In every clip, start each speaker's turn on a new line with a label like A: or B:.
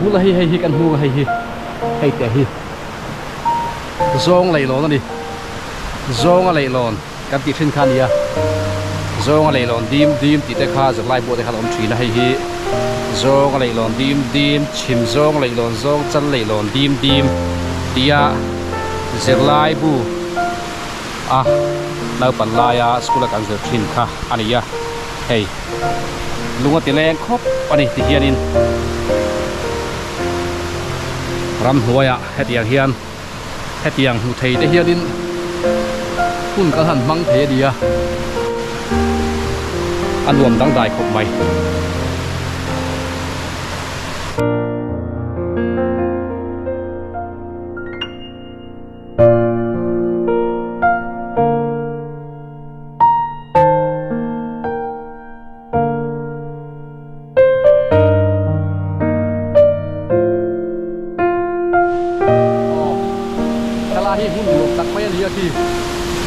A: bula hi hei hi kan hmu a hei hi hei teh hi zawng leihlawn a ni zawnga leihlawn kan tih thin kha a ni a zawnga leihlawn dim dim tih te kha zirlai buah te khan a awm thin a hei hi zawnga leihlawn dim dim chhim zawng leihlawn zawng chal leihlawn dim dim tia zirlai bu a naupang laia school a kan zir thin kha a ni a hei lung a ti leng khawp a ni ti hianin ramhnuaiah hetiang hian hetiang hmu thei te hianin hun kan han hmang thei a ni a a nuam dangdai khawp mai. Aw helai hi hmun nuam tak mai a ni a khi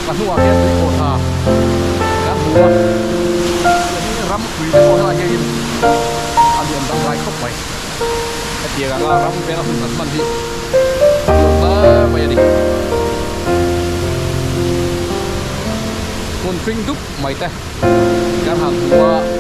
A: ka hnungah khian tui khawh tha kan hmu a hi ram pui te pawh helai hian a nuam dangdai khawp mai hetiang anga ram vela hun han hman hi a nuam hle mai a ni hmun hring dup mai te kan han hmu a.